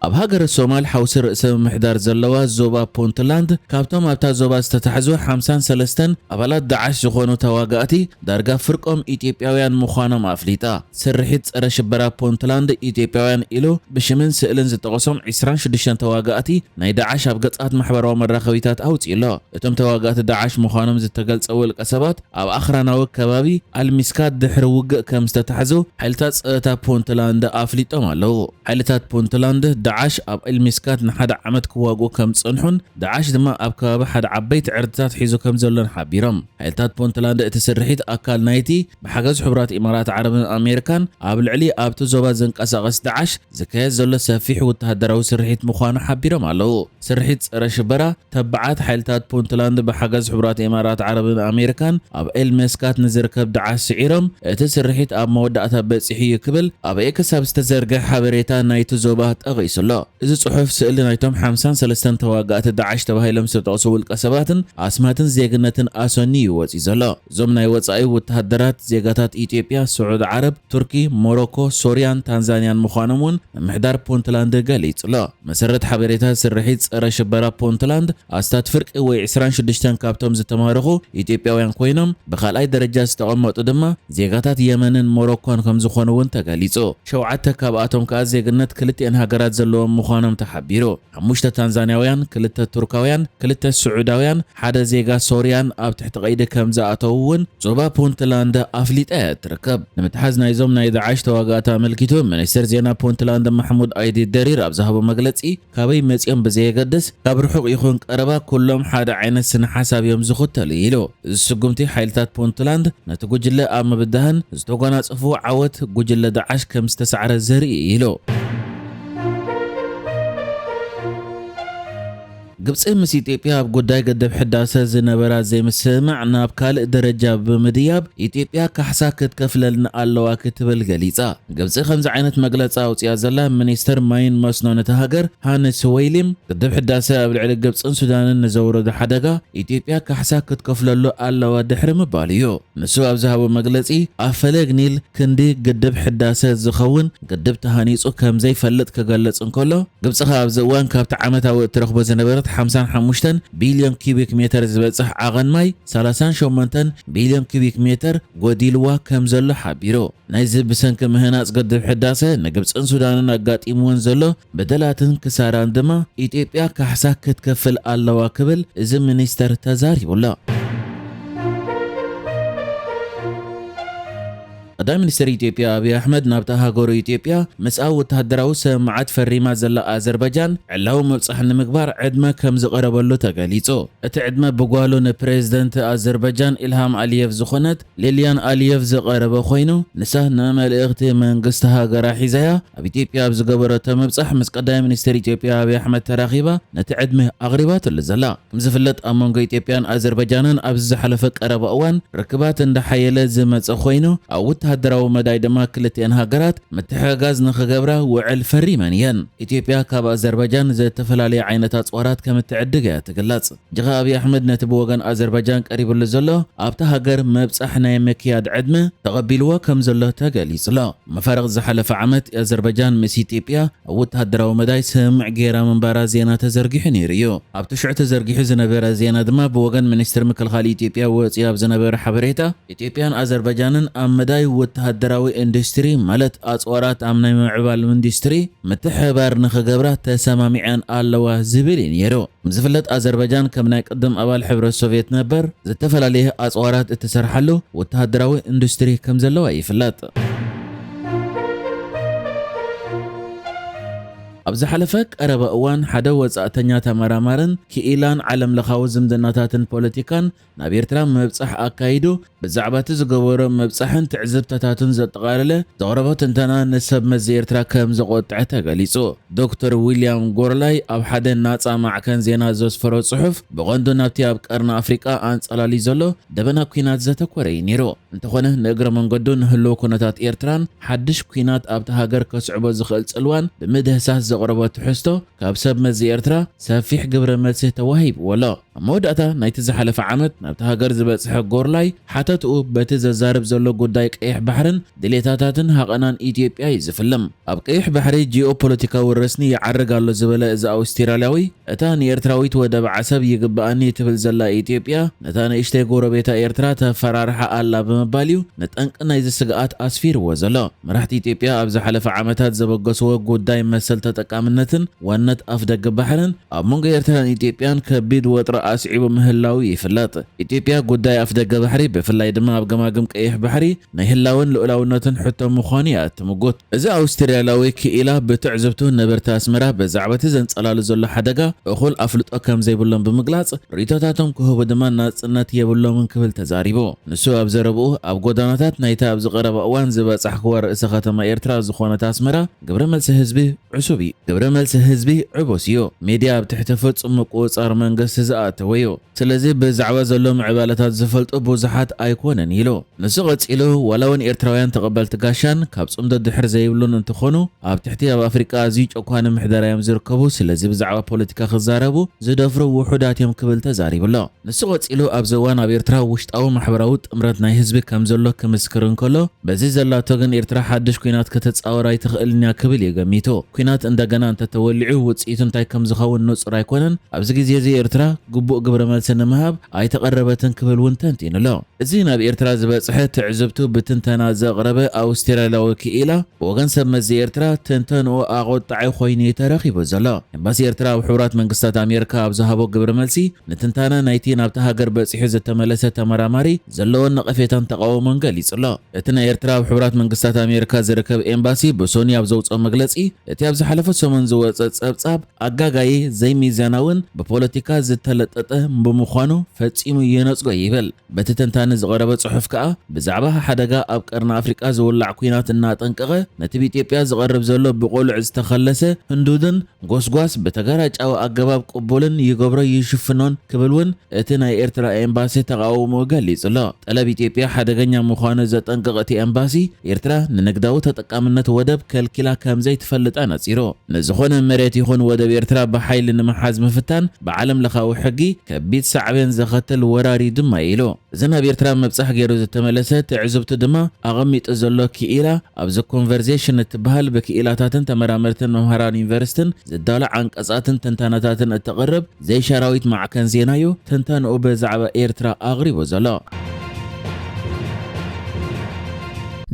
ኣብ ሃገረ ሶማል ሓውሲ ርእሰ ምምሕዳር ዘለዋ ዞባ ፑንትላንድ ካብቶም ኣብታ ዞባ ዝተታሕዙ ሓምሳን ሰለስተን ኣባላት ዳዓሽ ዝኾኑ ተዋጋእቲ ዳርጋ ፍርቆም ኢትዮጵያውያን ምዃኖም ኣፍሊጣ። ስርሒት ጸረ ሽበራ ፑንትላንድ ኢትዮጵያውያን ኢሉ ብሽምን ስእልን ዝጠቐሶም ዕስራን ሽዱሽተን ተዋጋእቲ ናይ ዳዓሽ ኣብ ገጻት ማሕበራዊ መራኸቢታት ኣውጺኡ ኣሎ። እቶም ተዋጋእቲ ዳዓሽ ምዃኖም ዝተገልጸ ውልቀ ሰባት ኣብ ኣኽራናዊ ከባቢ ኣልሚስካት ድሕሪ ውግእ ከም ዝተታሕዙ ሓይልታት ጸጥታ ፑንትላንድ ኣፍሊጦም ኣለዉ። ሓይልታት ፑንትላንድ ዳዓሽ ኣብ ኣልሚስካት ንሓደ ዓመት ክዋግኡ ከም ዝጸንሑን ዳዓሽ ድማ ኣብ ከባቢ ሓደ ዓበይቲ ዕርድታት ሒዙ ከም ዘሎን ሓቢሮም። ሓይልታት ፑንትላንድ እቲ ስርሒት ኣካል ናይቲ ብሓገዝ ሕቡራት ኢማራት ዓረብን ኣሜሪካን ኣብ ልዕሊ ኣብቲ ዞባ ዝንቀሳቐስ ዳዓሽ ዝካየድ ዘሎ ሰፊሕ ወተሃደራዊ ስርሒት ምዃኑ ሓቢሮም ኣለዉ። ስርሒት ጸረ ሽበራ ተባዓት ሓይልታት ፑንትላንድ ብሓገዝ ሕቡራት ኢማራት ዓረብን ኣሜሪካን ኣብ ኤል መስካት ንዝርከብ ዳዓሽ ስዒሮም፣ እቲ ስርሒት ኣብ መወዳእታ በጺሑ እዩ ክብል ኣብ ኤክስ ኣብ ዝተዘርግሐ ሓበሬታ ናይቲ ዞባ ጠቒሱ ኣሎ። እዚ ጽሑፍ ስእሊ ናይቶም ሓምሳን ሰለስተን ተዋጋእቲ ዳዓሽ ተባሂሎም ዝተጠቕሱ ውልቀ ሰባትን ኣስማትን ዜግነትን ኣሰንዩ እዩ ወጺኡ ዘሎ። እዞም ናይ ወጻኢ ወተሃደራት ዜጋታት ኢትዮጵያ፣ ስዑዲ ዓረብ፣ ቱርኪ፣ ሞሮኮ፣ ሶርያን ታንዛንያን ምዃኖም እውን ምምሕዳር ፑንትላንድ ገሊጹ ኣሎ። መሰረት ሓበሬታ ስርሒት ጸረ ሽበራ ፑንትላንድ ኣስታት ፍርቂ ወይ ዕስራን ሽዱሽተን ካብቶም ዝተማረኹ ኢትዮጵያውያን ኮይኖም፣ ብኻልኣይ ደረጃ ዝተቐመጡ ድማ ዜጋታት የመንን ሞሮኮን ከም ዝኾኑ እውን ተገሊጹ። ሸውዓተ ካብኣቶም ከኣ ዜግነት ክልቲኤን ሃገራት ዘለዎም ምዃኖም ተሓቢሩ። ሓሙሽተ ታንዛንያውያን፣ ክልተ ቱርካውያን፣ ክልተ ስዑዳውያን፣ ሓደ ዜጋ ሶርያን ኣብ ትሕቲ ቀይዲ ከም ዝኣተዉ እውን ዞባ ፑንትላንድ ኣፍሊጣ እያ ትርከብ። ንምትሓዝ ናይዞም ናይ ዳዓሽ ተዋጋእቲ ኣመልኪቱ፣ ሚኒስትር ዜና ፑንትላንድ ማሕሙድ ኣይዲ ደሪር ኣብ ዝሃቦ መግለጺ፣ ካበይ መጺኦም ብዘየገድስ፣ ካብ ርሑቕ ይኹን ቀረባ፣ ኩሎም ሓደ ዓይነት ስነ ሓሳብ እዮም ዝኽተሉ ኢሉ። እዚ ስጉምቲ ሓይልታት ፑንትላንድ ነቲ ጉጅለ ኣብ ምብዳህን ዝተጎናጸፍዎ ዓወት ጉጅለ ዳዓሽ ከም ዝተሳዕረ ዘርኢ ኢሉ። ግብጺ ምስ ኢትዮጵያ ኣብ ጉዳይ ግድብ ሕዳሰ ዝነበራ ዘይምስምማዕ ናብ ካልእ ደረጃ ብምድያብ፣ ኢትዮጵያ ካሕሳ ክትከፍለልና ኣለዋ ክትብል ገሊጻ። ግብጺ ከምዚ ዓይነት መግለጺ ኣውጺኣ ዘላ፣ ሚኒስተር ማይን መስኖን እታ ሃገር ሃንስ ወይሊም፣ ግድብ ሕዳሰ ኣብ ልዕሊ ግብጽን ሱዳንን ንዘውረዶ ሓደጋ ኢትዮጵያ ካሕሳ ክትከፍለሉ ኣለዋ ድሕሪ ምባሉ እዩ። ንሱ ኣብ ዝሃቦ መግለጺ፣ ኣብ ፈለግ ኒል ክንዲ ግድብ ሕዳሰ ዝኸውን ግድብ ተሃኒጹ ከም ዘይፈልጥ ክገልጽ እንከሎ፣ ግብጺ ከኣ ኣብዚ እዋን ካብቲ ዓመታዊ እትረኽቦ ዝነበረት ሓምሳን ሓሙሽተን ቢልዮን ኪዩቢክ ሜተር ዝበጽሕ ዓቐን ማይ፣ ሰላሳን ሸሞንተን ቢልዮን ኪዩቢክ ሜተር ጎዲልዋ ከም ዘሎ ሓቢሩ። ናይዚ ብሰንኪ ምህናጽ ግድብ ሕዳሰ ንግብጽን ሱዳንን ኣጋጢምወን ዘሎ በደላትን ክሳራን ድማ ኢትዮጵያ ካሕሳ ክትከፍል ኣለዋ ክብል እዚ ሚኒስተር ተዛሪቡ ኣሎ። ቀዳማይ ሚኒስተር ኢትዮጵያ ኣብይ ኣሕመድ ናብታ ሃገሩ ኢትዮጵያ ምስኣ ወተሃደራዊ ስምምዓት ፈሪማ ዘላ ኣዘርባጃን ዕላዊ ምብጻሕ ንምግባር ዕድመ ከም ዝቐረበሉ ተገሊጹ። እቲ ዕድመ ብጓሉ ንፕሬዝደንት ኣዘርባጃን ኢልሃም ኣሊየቭ ዝኾነት ሌልያን ኣሊየቭ ዝቐረበ ኮይኑ፣ ንሳ ንመልእኽቲ መንግስቲ ሃገራ ሒዛያ ኣብ ኢትዮጵያ ኣብ ዝገበረቶ ምብጻሕ ምስ ቀዳማይ ሚኒስተር ኢትዮጵያ ኣብይ ኣሕመድ ተራኺባ ነቲ ዕድመ ኣቕሪባትሉ ዘላ። ከም ዝፍለጥ ኣብ መንጎ ኢትዮጵያን ኣዘርባጃንን ኣብዚ ዝሓለፈ ቀረባ እዋን ርክባት እንዳሓየለ ዝመጸ ኮይኑ፣ ኣብ ወተሃደራዊ መዳይ ድማ ክልቲኤን ሃገራት ምትሕግጋዝ ንኽገብራ ውዕል ፈሪመን እየን። ኢትዮጵያ ካብ ኣዘርባጃን ዝተፈላለዩ ዓይነት ኣጽዋራት ከም እትዕድግ እያ ትግለጽ። ጅኻ ኣብይ ኣሕመድ ነቲ ብወገን ኣዘርባጃን ቀሪብሉ ዘሎ ኣብታ ሃገር ምብጻሕ ናይ ምክያድ ዕድመ ተቐቢልዎ ከም ዘሎ ተገሊጹ ኣሎ። መፋርቕ ዝሓለፈ ዓመት ኣዘርባጃን ምስ ኢትዮጵያ ኣብ ወተሃደራዊ መዳይ ስምምዕ ገይራ ምንባራ ዜና ተዘርጊሑ ነይሩ እዩ። ኣብቲ ሽዑ ተዘርጊሑ ዝነበረ ዜና ድማ ብወገን ሚኒስትሪ ምክልኻል ኢትዮጵያ ወፂኡ ኣብ ዝነበረ ሓበሬታ፣ ኢትዮጵያን ኣዘርባጃንን ኣብ መዳይ ወተሃደራዊ ኢንዱስትሪ ማለት ኣፅዋራት ኣብ ናይ ምምዕባል ኢንዱስትሪ ምትሕብባር ንኽገብራ ተሰማሚዐን ኣለዋ ዝብል እዩ ነይሩ። ከም ዝፍለጥ ኣዘርባጃን ከም ናይ ቅድም ኣባል ሕብረት ሶቭየት ነበር ዝተፈላለየ ኣፅዋራት እትሰርሓሉ ወተሃደራዊ ኢንዱስትሪ ከም ዘለዋ ይፍለጥ። ኣብ ዝሓለፈ ቀረባ እዋን ሓደ ወጻእተኛ ተመራማርን ክኢላን ዓለም ለኻዊ ዝምድናታትን ፖለቲካን ናብ ኤርትራ ምብጻሕ ኣካይዱ ብዛዕባ እቲ ዝገበሮ ምብጻሕን ትዕዝብተታቱን ዘጠቓለለ ዘቕረቦ ትንተና ንሰብ መዚ ኤርትራ ከም ዘቖጥዐ ተገሊጹ። ዶክተር ዊልያም ጎርላይ ኣብ ሓደ ናጻ ማዕከን ዜና ዘስፈሮ ጽሑፍ ብቐንዱ ናብቲ ኣብ ቀርኒ ኣፍሪቃ ኣንጸላልዩ ዘሎ ደበና ኲናት ዘተኮረ እዩ ነይሩ። እንተኾነ ንእግረ መንገዱ ንህልው ኩነታት ኤርትራን ሓድሽ ኲናት ኣብቲ ሃገር ከስዕቦ ዝኽእል ጽልዋን ብምድህሳስ ዘቕረቦ ትሕዝቶ ካብ ሰብ መዚ ኤርትራ ሰፊሕ ግብረ መልሲ ተዋሂብዎ ኣሎ። ኣብ መወዳእታ ናይቲ ዝሓለፈ ዓመት ናብቲ ሃገር ዝበጽሐ ጎርላይ ሓተትኡ በቲ ዘዛርብ ዘሎ ጉዳይ ቀይሕ ባሕርን ድሌታታትን ሃቐናን ኢትዮጵያ እዩ ዝፍልም። ኣብ ቀይሕ ባሕሪ ጂኦፖለቲካዊ ረስኒ ይዓርግ ኣሎ ዝበለ እዚ ኣውስትራልያዊ፣ እታ ንኤርትራዊት ወደብ ዓሰብ ይግብኣኒ ትብል ዘላ ኢትዮጵያ፣ ነታ ንእሽተይ ጎረቤታ ኤርትራ ተፈራርሓ ኣላ ብምባል እዩ ንጠንቂ ናይዚ ስግኣት ኣስፊርዎ ዘሎ። መራሕቲ ኢትዮጵያ ኣብ ዝሓለፈ ዓመታት ዘበገስዎ ጉዳይ መሰል ተጠቃምነትን ዋነት ኣፍደገ ባሕርን ኣብ መንጎ ኤርትራን ኢትዮጵያን ከቢድ ወጥሪ ኣስዒቡ ምህላዉ ይፍለጥ። ኢትዮጵያ ጉዳይ ኣፍደገ ባሕሪ፣ ብፍላይ ድማ ኣብ ገማግም ቀይሕ ባሕሪ፣ ናይ ህላወን ልኡላውነትን ሕቶ ምዃኑ እያ እትምጉት። እዚ ኣውስትራልያዊ ክኢላ ብትዕዝብቱ፣ ነበርቲ ኣስመራ ብዛዕባ እቲ ዘንጸላሉ ዘሎ ሓደጋ እኹል ኣፍልጦ ከም ዘይብሎም ብምግላጽ፣ ርእይቶታቶም ክህቡ ድማ ናጽነት የብሎምን ክብል ተዛሪቡ። ንሱ ኣብ ዘረብኡ፣ ኣብ ጎደናታት ናይታ ኣብዚ ቀረባ እዋን ዝበጻሕክዋ ርእሰ ከተማ ኤርትራ ዝኾነት ኣስመራ፣ ግብረ መልሲ ህዝቢ ዕሱብ እዩ። ግብረ መልሲ ህዝቢ ዕቡስ እዩ። ሚድያ ኣብ ትሕቲ ፍጹም ምቁጽጻር መንግስቲ ዝኣተወ እዩ። ስለዚ ብዛዕባ ዘሎ ምዕባለታት ዝፈልጡ ብዙሓት ኣይኮነን ኢሉ። ንሱ ቀጺሉ፣ ዋላ እውን ኤርትራውያን ተቐበልቲ ጋሻን ካብ ጽምዶ ድሕር ዘይብሉን እንትኾኑ፣ ኣብ ትሕቲ ኣብ ኣፍሪቃ ኣዝዩ ጨኳኒ ምሕደራ እዮም ዝርከቡ፣ ስለዚ ብዛዕባ ፖለቲካ ክዛረቡ ዝደፍሩ ውሑዳት እዮም ክብል ተዛሪቡ ኣሎ። ንሱ ቀጺሉ፣ ኣብዚ እዋን ኣብ ኤርትራ ውሽጣዊ ማሕበራዊ ጥምረት ናይ ህዝቢ ከም ዘሎ ክምስክር እንከሎ፣ በዚ ዘላቶ ግን ኤርትራ ሓድሽ ኲናት ከተጻወር ኣይትኽእልን እያ ክብል እዩ ገሚቱ። ኲናት እንደገና እንተተወሊዑ ውጽኢቱ እንታይ ከም ዝኸውን ንጹር ኣይኮነን። ኣብዚ ግዜ እዚ ኤርትራ ግቡእ ግብረ መልሲ ንምሃብ ኣይተቐረበትን ክብል እውን ተንቲኑ ኣሎ። እዚ ናብ ኤርትራ ዝበጽሐ ትዕዝብቱ ብትንተና ዘቕረበ ኣውስትራልያዊ ክኢላ፣ ብወገን ሰብ መዚ ኤርትራ ትንተንኡ ኣቖጣዒ ኮይኑ እዩ ተረኺቡ ዘሎ። ኤምባሲ ኤርትራ ኣብ ሕቡራት መንግስታት ኣሜሪካ ኣብ ዝሃቦ ግብረ መልሲ፣ ንትንታነ ናይቲ ናብቲ ሃገር በጺሑ ዝተመለሰ ተመራማሪ ዘለዎን ነቐፌታን ተቓውሞን ገሊጹ ኣሎ። እቲ ናይ ኤርትራ ኣብ ሕቡራት መንግስታት ኣሜሪካ ዝርከብ ኤምባሲ ብሶኒ ኣብ ዘውጽኦ መግለጺ፣ እቲ ኣብ ዝሓለፈ ሰሙን ዝወጸ ጸብጻብ ኣጋጋዪ፣ ዘይሚዛናውን ብፖለቲካ ዝተለጠጠ ብምዃኑ ፈጺሙ ይነጽጎ ይብል። በቲ ተንታኒ ዝቐረበ ጽሑፍ ከኣ፣ ብዛዕባ ሓደጋ ኣብ ቀርኒ ኣፍሪቃ ዝውላዕ ኲናት እናጠንቀቐ፣ ነቲ ብኢትዮጵያ ዝቐርብ ዘሎ ብቆልዕ ዝተኸለሰ ህንዱድን ጎስጓስ ብተጋራጫዊ ኣገባብ ቅቡልን ይገብሮ ይሽፍኖን ክብል እውን እቲ ናይ ኤርትራ ኤምባሲ ተቓውሞ ገሊጹ ኣሎ። ጠለብ ኢትዮጵያ ሓደገኛ ምዃኑ ዘጠንቀቐ እቲ ኤምባሲ፣ ኤርትራ ንንግዳዊ ተጠቃምነት ወደብ ከልኪላ ከም ዘይትፈልጥ ኣነጺሩ። ንዝኾነ መሬት ይኹን ወደብ ኤርትራ ብሓይሊ ንምሓዝ ምፍታን ብዓለም ለኻዊ ሕጊ ከቢድ ሳዕቤን ዘኸትል ወራር እዩ ድማ ኢሉ። እዚ ናብ ኤርትራ ምብጻሕ ገይሩ ዝተመለሰ ትዕዝብቱ ድማ ኣቐሚጡ ዘሎ ክኢላ፣ ኣብዚ ኮንቨርዜሽን እትበሃል ብክኢላታትን ተመራመርትን መምሃራን ዩኒቨርሲትን ዝዳሎ ዓንቀጻትን ትንተናታትን እተቕርብ ዘይሻራዊት ማዕከን ዜና እዩ ትንተንኡ ብዛዕባ ኤርትራ ኣቕሪቡ ዘሎ።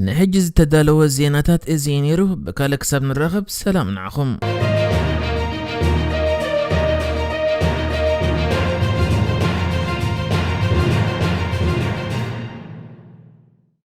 ንሕጂ ዝተዳለወ ዜናታት እዚ እዩ ነይሩ። ብካልእ ክሳብ ንራኸብ ሰላም ንዓኹም።